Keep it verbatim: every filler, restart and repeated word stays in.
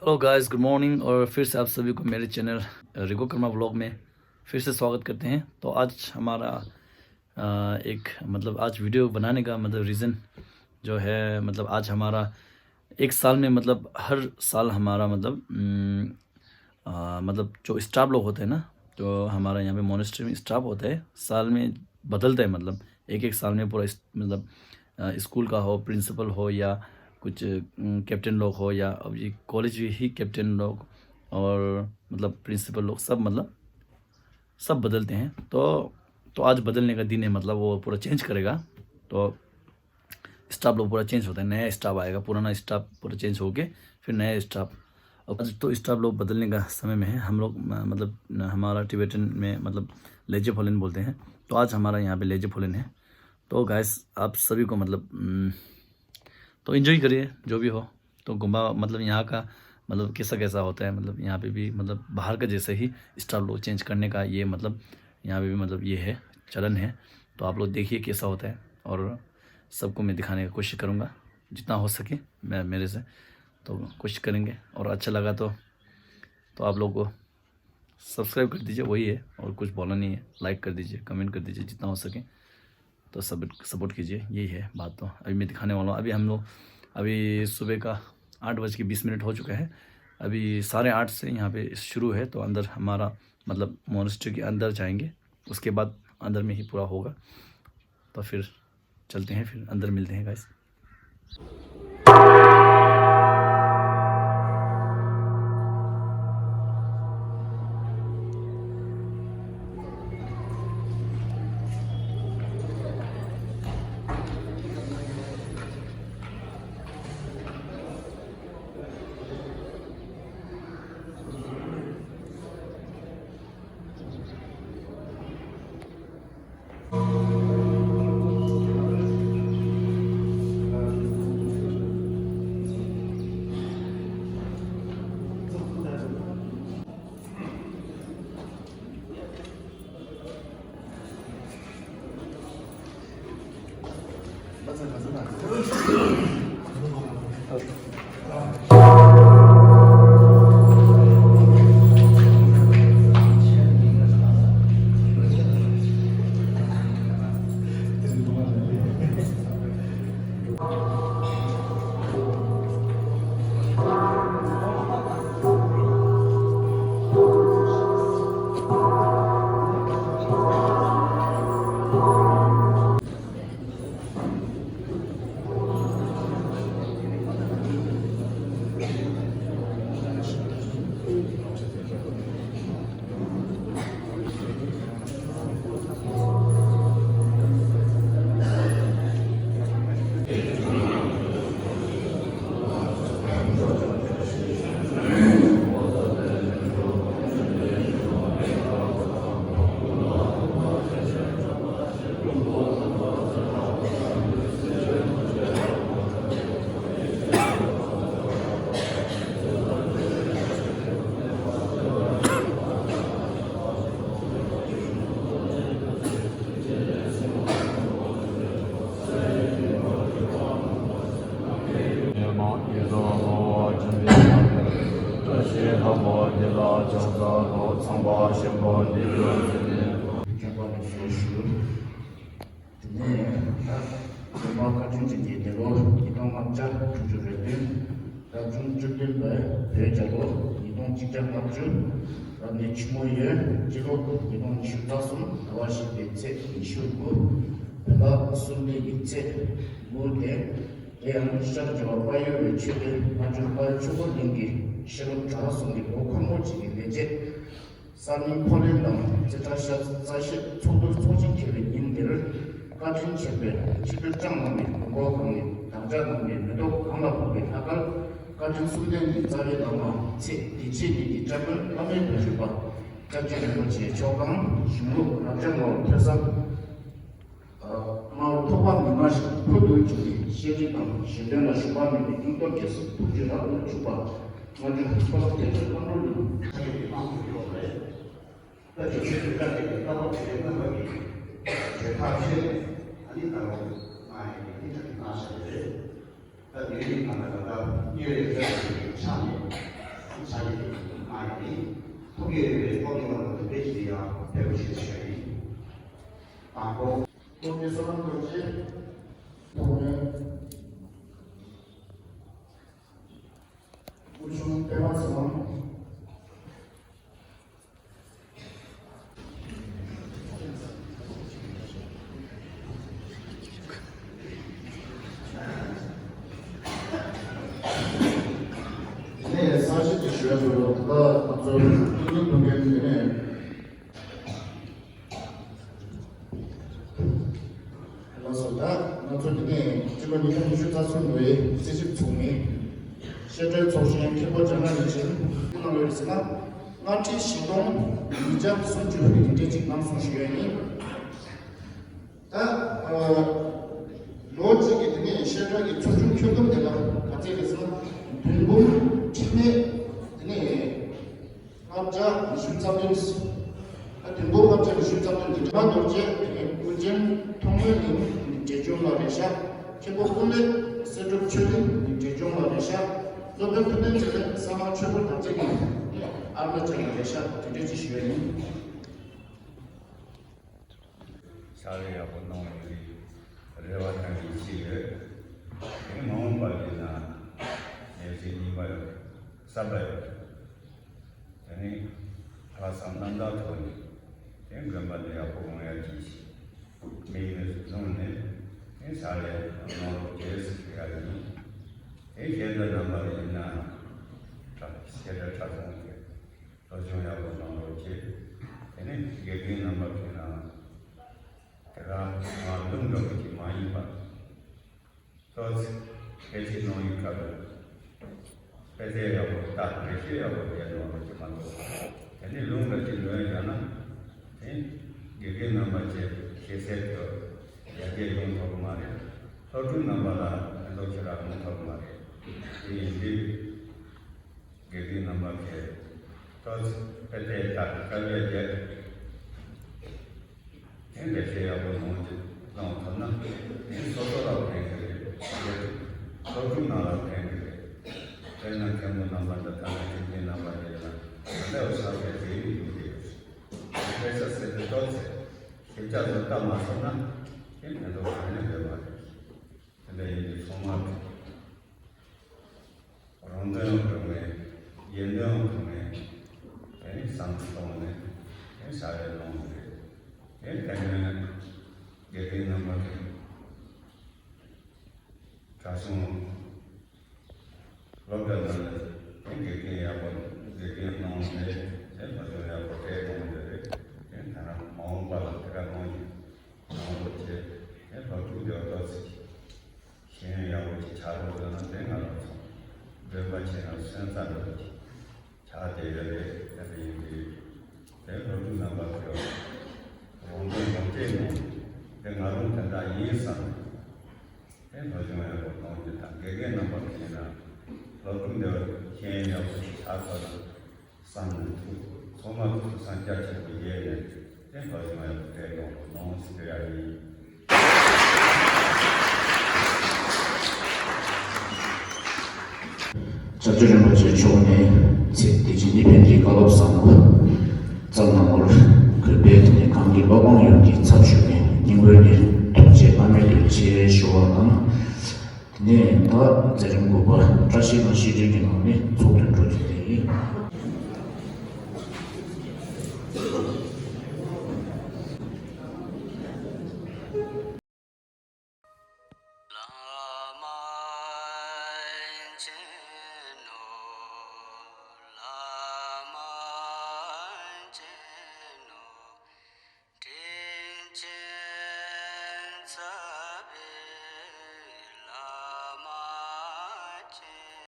Hello guys, good morning। और फिर से आप सभी को मेरे चैनल रिको कर्मा व्लॉग में फिर से स्वागत करते हैं। तो आज हमारा अ, एक मतलब आज वीडियो बनाने का मतलब रीज़न जो है, मतलब आज हमारा एक साल में, मतलब हर साल हमारा मतलब उम, अ, मतलब जो स्टाफ लोग होते हैं ना, जो हमारा यहाँ पे मॉनेस्ट्री में स्टाफ होता है, साल में बदलता है। मतलब एक एक साल में पूरा इस, मतलब अ, स्कूल का हो, प्रिंसिपल हो, या कुछ उम, कैप्टन लोग हो, या अब ये कॉलेज भी ही कैप्टन लोग और मतलब प्रिंसिपल लोग सब, मतलब सब बदलते हैं। तो तो आज बदलने का दिन है, मतलब वो पूरा चेंज करेगा। तो स्टाफ लोग पूरा चेंज होता है, नया स्टाफ आएगा, पुराना स्टाफ पूरा चेंज होके फिर नया स्टाफ। अब आज तो स्टाफ लोग बदलने का समय में है। हम लोग म- मतलब न- हमारा टिबेटन में मतलब लेजे फोलेन बोलते हैं। तो आज हमारा यहाँ पे लेजे फोलेन है। तो गाइस, आप सभी को मतलब उम, तो एंजॉय करिए जो भी हो। तो गुम्बा मतलब यहाँ का मतलब कैसा कैसा होता है, मतलब यहाँ पे भी मतलब बाहर का जैसे ही स्टाफ लोग चेंज करने का ये मतलब यहाँ पे भी मतलब ये है, चलन है। तो आप लोग देखिए कैसा होता है, और सबको मैं दिखाने की कोशिश करूँगा जितना हो सके मैं मेरे से। तो कोशिश करेंगे, और अच्छा लगा तो तो आप लोग को सब्सक्राइब कर दीजिए, वही है, और कुछ बोलना नहीं है। लाइक कर दीजिए, कमेंट कर दीजिए जितना हो सके, तो सब सपोर्ट कीजिए, यही है बात। तो अभी मैं दिखाने वाला हूँ, अभी हम लोग अभी सुबह का आठ बज के बीस मिनट हो चुका है। अभी साढ़े आठ से यहाँ पे शुरू है, तो अंदर हमारा मतलब मॉनेस्ट्री के अंदर जाएंगे, उसके बाद अंदर में ही पूरा होगा। तो फिर चलते हैं, फिर अंदर मिलते हैं गाइस। དེ་ནས་ད་རྫོང་དཔོན་བཀའ་དྲིན་ཅན་གྱིས་འདི་ལོ་ཉིས་སྟོང་ལྔ་བརྒྱ་དྲུག་ཅུ་རེ་བདུན། ཟླ་བཅུ་བཅུ་བདུན་པའི་བོད་རྒྱལ་ལོ་ཉིས་སྟོང་གཅིག་བརྒྱ་ལྔ་བཅུ། རབ་གནས་ཆུ་མོ་ཡོས། སྤྱི་ལོ་ཉིས་སྟོང་ཉི་ཤུ་རྩ་གསུམ་ཟླ་བ་བཞི་པའི་ཚེས་ཉི་ཤུ་དགུ། བོད་ཟླ་གསུམ་པའི་ཡི་ཚེས་དགུ་སྟེ། དེ་ཡང་ཤར་རྒྱལ་བ་དཔལ་ཡུལ་བའི་ཆོས་སྡེ་མ་གྱུར་དཔལ་ཆོས་འཁོར་གླིང་གི་ཤེས་རབ་གྲྭ་བ་གསུམ་གྱི་ལོ་འཁོར་མོ་གཅིག་གི་ལས་བྱེད། གསར་རྙིང་འཁོར་ལེན་དང་རྩེ་གྲ་ཤ་རྩ་བཤད་ཚོགས་འདུར་ཚོགས་ཆེན་འཁེལ་བའི་ཉིན་འདིར། བཀའ་དྲིན་ཆེན་པོས་ཆིབས་བསྒྱུར་བསྐྱངས་གནང་བའི་དགོངས་པ་གང་ནས་དམ་བཅའ་གནང་བའི་མེ་ཏོག་གང་ལ་ཕོག་པའི་ལྷ་སྐལ། བཀའ་དྲིན་གསུམ་ལྡན་གྱི་རྩ་བའི་བླ་མ་ཚེ་འདི་ཕྱི་གཉིས་ཀྱི་སྐྱབས་མགོན་བླ་མེད་དུ་བཞུགས་པ་སྐྱབས་རྗེ་རིན་པོ་ཆེའི་མཆོག་གམ་གཞུང་ལུགས་རབ་འབྱམས་ངོར་ཐོས་བསམ། སྨྲ་བ་ཐོགས་པ་མི་མངའ་ཞིང་ཕུ་དུ་བྱུང་བའི་ཤེས་རིག་དང་གཞན་དོན་ལ་ཞུམ་པ་མེད་པའི་སྙིང་སྟོབས་རྒྱས་སུ་ཐུགས་རྒྱུད་རབ་ཏུ་ཕྱུག་པ། སྔ་འགྱུར་ཐུབ་པ་དེ་ཚོའི་བླང་དོར་ནི། ཁ་ཡོད་ཀྱི་བླང་དོར་ཡོད་རེད། ད་ཆོས་ཆོས་དེ་ཀ་དེ་གི་ལྟ་བ་དེ་རྣམ་པ་གི་གྲོས་ཐག་བཅད་ནས་ཨ་ནི་ད་རུང་མ་ཡིན་ནི་ད་གི་མ་བྱ་རེད། ད་དེ་རིང་ང་ད་ག་ད་དམིགས་ཡུལ་ཡོད་ཚད་ཆགས་ནས། ཡོད་པའི་ཐོག་ནས་ང་ཚོ་དེ་འདྲ་ཞིག་ཡང་ཕེབས་པ་ཞིག་བྱས་ཡིན། དང་པོ། སློབ་གཉེར་བསོད་ནམས་རྡོ་རྗེ། ཐོག་མའི་སྐུ་ཆུང་པད་མ་ཚེ་དབང་། དེ་ནས་གསར་ཞིག་ཅིག་ཞུ་ཡ་འདུག་ད་ང་ཚོའི་སྐུ་མགྲོན་དུ་མཁན་དེ་ནས། ལགས་སོ། ད་ང་ཚོ་འདི་ནས་སྤྱི་ལོ་ཉིས་སྟོང་ཉི་ཤུ་རྩ་གསུམ་ལོའི་རྩིས་ཞིབ་ཚོགས་མི་བཤད་གྲྭའི་ཚོགས་གཞོན་མཁན་པོ་འཇམ་དབྱངས་རིན་ཆེན་གནང་བའི་རེད་ཟེར་ན། ལྔ་ཁྲི་བཞི་སྟོང་ཉིས་བརྒྱ་སུམ་ཅུ་ཡིན་འདྲ་ཅིག་གནང་སོང་ཞུ་ཡ་ཡིན། ད་ལོ་གཅིག་གི་དེ་ནས་བཤད་གྲྭ་གི་ཚོགས་ཆུང་ཁྱོན་བསྡོམས་དེ་ལ་ག་ཚད་རེད་ཟེར་ན། བདུན་འབུམ་ཁྲི་མེད་དེ་ནས། ལྔ་བརྒྱ་ཉི་ཤུ་རྩ་བདུན། ཨ་དུས་འཁོར་ལྔ་བརྒྱ་ཉི་ཤུ་རྩ་བདུན་དེ་འདྲ་རྡོ་རྗེ་ཀུན་མཁྱེན་ཐོགས་མེད་གླིང་འབྲས་ལྗོངས་ལ་རེད་ཤག་མཁན་པོ་ཀུན་ལེགས་གསེར་སྒྲུབ་ཆོས་གླིང་འབྲས་ལྗོངས་ལ་རེད་ཤག་སློབ་དཔོན་ཐུབ་བསྟན་རྩེ་ལེན་གསང་སྔགས་ཆོས་སྐོར་དར་རྒྱས་གླིང་ཨ་རུ་ན་ཅལ་ལ་རེད་ཤག་དེ་འདྲ་ཅིག་ཞུ་ཡ་ཡིན། ཕྱག་ལས་ཡག་པོ་གནང་བའི་རེ་བ་དང་ཡིད་ཆེས་ཡོད། དེ་ནི་མ་འོངས་པ་ཡིན་ན་ལས་བྱེད་རྙིང་པ་ཡོད། གསར་པ་ཡོད། དེ་ནི་ལྷག་བསམ་རྣམ་དག་ཐོག་ནས་དེ་དགོན་པ་འདི་ཡག་པོ་འོང་ཡ་གྱིས་ཤིག་དམིགས་ཡུལ་བཟུང་ནས་དེ་ཕྱག་ལས་གནང་རོགས་བྱེད་ཟེར་ཡ་ཡིན། དེ་བཤད་གྲྭ་རྣམ་པ་ཡིན་ན་བཤད་གྲྭ་གྲྭ་ཚང་དེ། སློབ་སྦྱོང་ཡག་པོ་གནང་རོགས་བྱེད། དེ་ནས་དགེ་རྒན་རྣམ་པ་ཚོས་ན་དེ་ག་ང་ལུང་འདྲ་པོ་ཅིག་མ་ཡིན་པ། ཏོག་ཙམ་སྐད་ཆ་གནང་ཡུལ་སྐབས་ལ་དཔེ་དེབ་ཡག་པོ་ལྟ་འགྲེལ་བཤད་ཡག་པོ་རྒྱག་གནང་རོགས་ཅིག་མ་གཏོགས། དེ་ནས་ལུང་འདྲ་ཅིག་ལོན་བཞག་ན་དེ་དགེ་རྒན་རྣམ་པ་ཚོས་ཤེས་གསལ་དུ་ཡར་རྒྱས་ཡོང་ཐུབ་ཀྱི་མ་རེད། སློབ་ཕྲུག་རྣམ་པ་ལ་ཕན་ཐོགས་ཆེ་རག་གནང་ཐུབ་ཀྱི་མ་རེད། དེ་ཡིན་དུས། དགེ་རྒན་རྣམ་པ་ཚོས་ཏོག་ཙམ་དཔེ་དེབ་ལྟ་དཀའ་ལས་བརྒྱབ། དེ་འདྲ་བྱས་ཡག་པོ་གནང་རྒྱུ་གནང་ཐུབ་ན་དེ་སོ་སོ་ལ་ཕན་གྱི་རེད། སློབ་ཕྲུག་རྣམས་ལ་ཕན་གྱི་རེད། དཔེར་ན་མཁན་པོ་རྣམ་པ་འདི་ལྟ་ན་ཁྱིམ་མཚེས་རྣམ་པ་དེ་ལ་ག་འདྲ་བ་ཟབ་པའི་རྩིས་རིག་ཡོང་གི་ཡོད། དཔེ་ཆ་ཟེར་དུས་ཏོག་ཙམ་ཞིབ་ཆ་ཚོ་ལྟ་མ་ཐུབ་ན་དེ་ཕན་ཐོགས་གང་ཡང་ཡོད་མ་རེད། དེ་འདྲ་ཡིན་དུས་ཚང་མ་རང་དོན་ཡང་དགོས་ངེས། གཞན་དོན་ཡང་དགོས་ངེས། དེ་ནི་བསམ་བློ་གཏོང་ནས་དེ་བྱ་བའི་ལམ་རེད། དེ་དེ་ནས་དགེ་རྒན་རྣམ་པ་གིས་གྲྭ་ཆུང་སློབ་གྲྭ་ནང་ལ་དེ་དགེ་རྒན་ཡག་པོ་དགེ་རྒན་གནང་ནས་དེ་སློབ་སྦྱོང་ཡག་པོ་སྤྲད་གནང་རྒྱུ་རེད། དེ་ད་རང་མ་འོངས་པ་ལ་དེ་ག་གནང་རྒྱུ་གནང་རོགས་བྱེད། དེ་སློབ་ཕྲུག་འདི་ཏོག་ཙམ་ཤེས་ཡོན་ཡག་པོ་ཅིག་ཆགས་རོགས་བྱས་ན་དེ་ང་རང་ཚོ་འདོན་པ་བྱས་ན་སོན་རྩ་འདྲ་པོ་ཅིག་ཆགས་བསྡད་ཡོད་རེད། དེ་འདྲ་ཡིན་དུས་དེ་སློབ་ཕྲུག་རྣམ་པ་ཚོས་རང་དོན་རང་གཅེས་ངང་དེ་ང་རང་དེ་འདྲ་ཡིན་བསམ་ནས་དེ་སློབ་སྦྱོང་ཡག་པོ་གཏོང་རྒྱུ་དང་། དགེ་རྒན་རྣམ་པ་ཚོ་ཡིན་ན་སློབ་ཕྲུག་འདི་ཤེས་ཡོན་ཡག་པོ་ཅིག་ཆགས་ཐུབ་ན། བསམ་ནས་ཐུགས་ཚང་མ་ཐུགས་སངས་རྒྱ་ཆེན་པོ་ཡས་ནས་དེ་ལྷ་ཞུ་མ་ཡག་པོ་སྤྲད་ཡོང་རོགས་གནང་ཟེར་ཡ་ཡིན། སྐྱབས་རྗེ་རིན་པོ་ཆེ་མཆོག་ནས་ཚེ་འདི་ཕྱི་གཉིས་ཕན་གྱི་བཀའ་སློབ་བཟང་པོ་བསྩལ་གནང་བར་གུས་པས་དེ་ནས་གང་གི་བློ་ཕམ་ཡོངས་ཀྱི་ཚབ་ཞུས་ནས་སྙིང་དབུས་ནས་ཐུགས་རྗེ་བླ་མེད་དུ་ཆེ་ཞུ་བ་དང་། དེ་ནས་ད་མཛད་རིམ་དགུ་པ་བཀྲ་ཤིས་སྒང་བཤད་སྒྲོས་ཀྱི་ནང་ནས་ཚོགས་